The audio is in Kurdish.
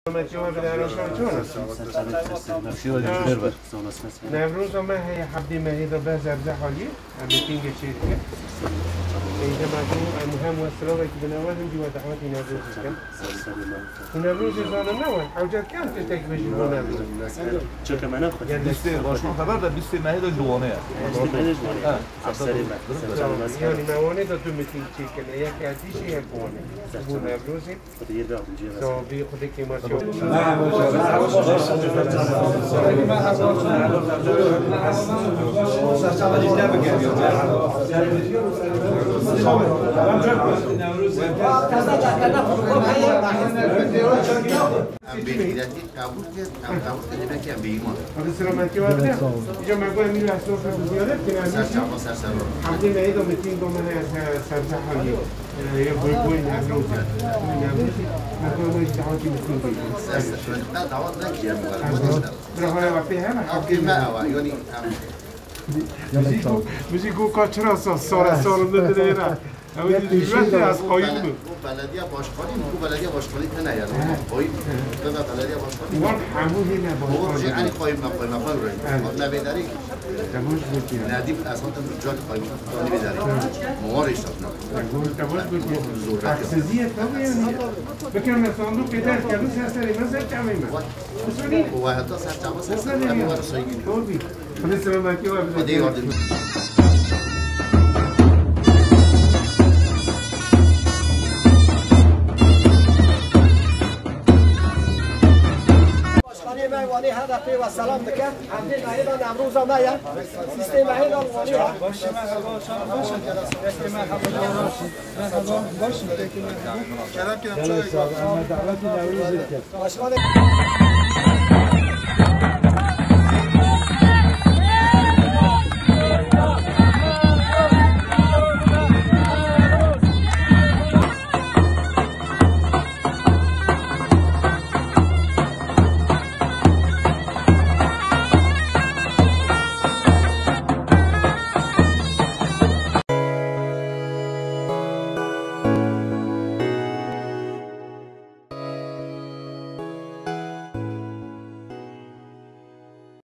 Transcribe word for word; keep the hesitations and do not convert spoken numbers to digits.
Selametî we bide, her şew çawa? Newroza me heye, heftê mehê de beh zebze halî, em mîtîngê çêdikin. Êdî me got, em hem we silavekî bine we, hindî we dawetî Newroz bikin. Û Newrozê zanin ne we, hewce kem tiştek bêjî bo Newroz. Çeke me nexwe. Bîstê, başkan xeber de bîstê mehê de ji Wanê ye. Bîstê mehê de ji Wanê. He. Serê me. Serê me. Yanî me Wanê de du mîtîng çêkirine, yek Erdîşê, yek Wanê. Bo Newrozê. Xwedê yê biaxivin cihê me. Sağ ol, bi Xwedê kêmasî. Em bêdîretî qebûl kir, em qebûl kir, demek em bêîman. Xwedê selametî we bide. Îca me got em îro esnafê bi ziyaret kin, em Ser çava, ser seror. Hemdê me êda mîtîng bo me heye ser, ser Zehalî. Ee, ya boy boy Newroz. Boy Newroz. Me got me jî dawetî mîtîng bêjin. Ser seror. Me dawet nekiriye bu arada. Bira, haya we pê hene? Ew pê me ew e, yanî em Min jî got, min jî got ka çira sa, sare sare min dilê ra. Ew ê dî ez qayîl bim. Bu belediye başkanı, bu belediye başkanı tene yani. He. Qayîl. Tene belediye başkanı. Wan hemû hêne başkan. Bu jî yani qayîl me, qayîl me, qayîl re. Evet. Me bêderî. Te baş gotiye. Nedîm Hasan te cak qayîl me, qayîl bêderî. Muwar işte. Te baş, te baş gotiye. Haksıziyet tabii yani. Bakın, sandık eder, kendi sesleri nasıl çağırayım ben? Û we heta ser çava ser ser, em ê we re saygî. Tabii. Xwedê selametî we bide. Xwedê yardim. Başkanê me Wanê H D P we selam dike. Hemdê mehê de Newroza me ye. Bîstê mehê de Wanê ye. Baş e, merhaba, çawa baş e? Merhaba, baş e. Kerem, kerem, çawa? Dawetî Newrozê kir. Başkanê.